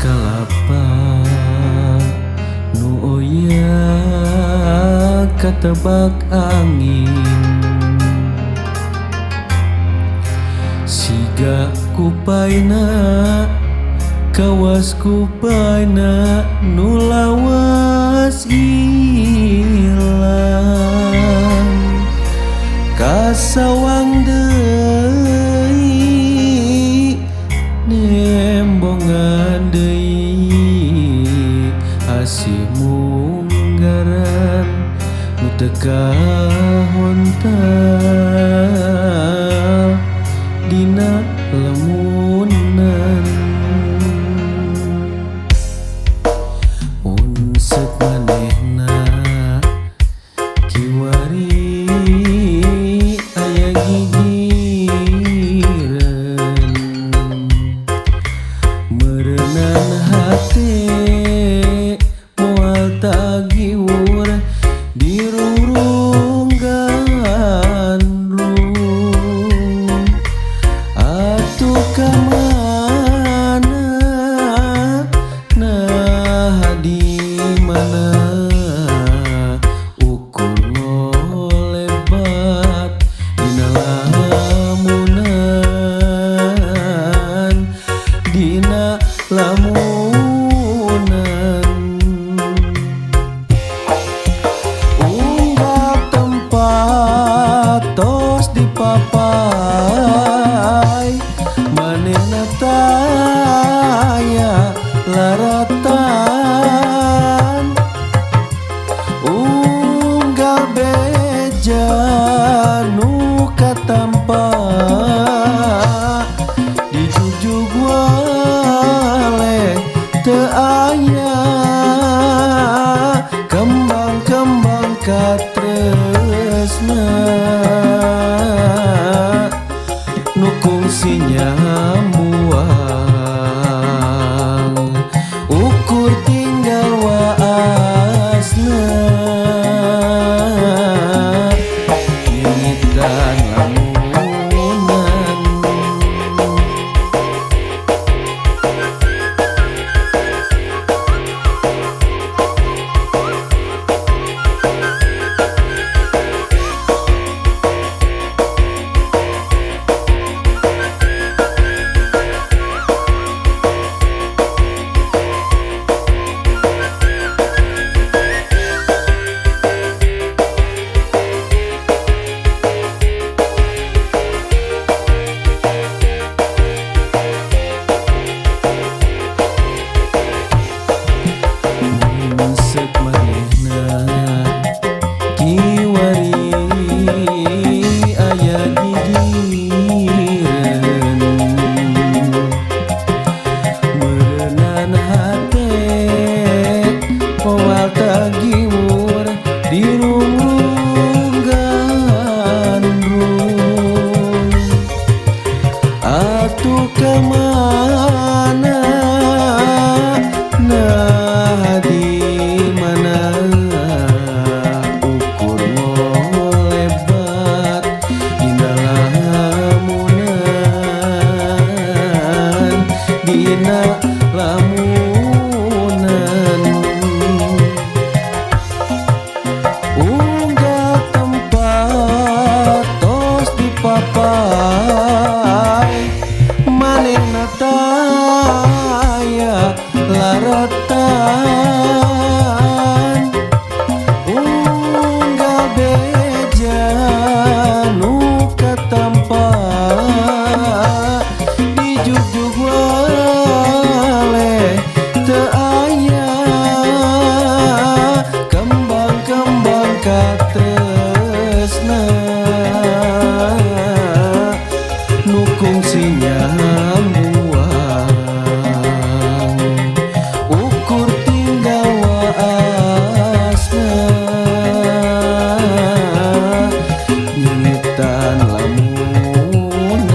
Kalapa nu oya katebak angin, siga kupaina kawas kupaina nu lawas ilang, kasawang deui nembongan deui asih munggaran nu teu kahontal dina lamunan. Mun seuk manehna kiwari aya gigireun, meureunan hate moal tagiwur dirungrung gandrung. Atuh ka mana, nah di mana ukur ngolebat dina lamunan, dina lamunan. Unggal tempat tos dipapai manehna taya laratan, unggal beja nu katampa dijugjug waleh teu aya kembang-kembang katresna nu kungsi nyamuang ukur tinggal waasna ngingitan lamunan. Mun seuk manehna kiwari aya gigireun, meureunan hate moal tagiwur dirungrung gandrung. Atuh ka mana, nah di mana ukur ngolebat dina lamunan, dina lamunan. Unggal tempat tos dipapai manehna taya laratan, unggal beja nu katampa dijugjug waleh teu aya kembang-kembang katresna nu kungsi nyambuang ukur tinggal waasna ngingitan lamunan.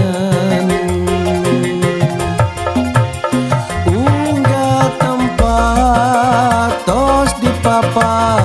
Unggal tempat tos dipapai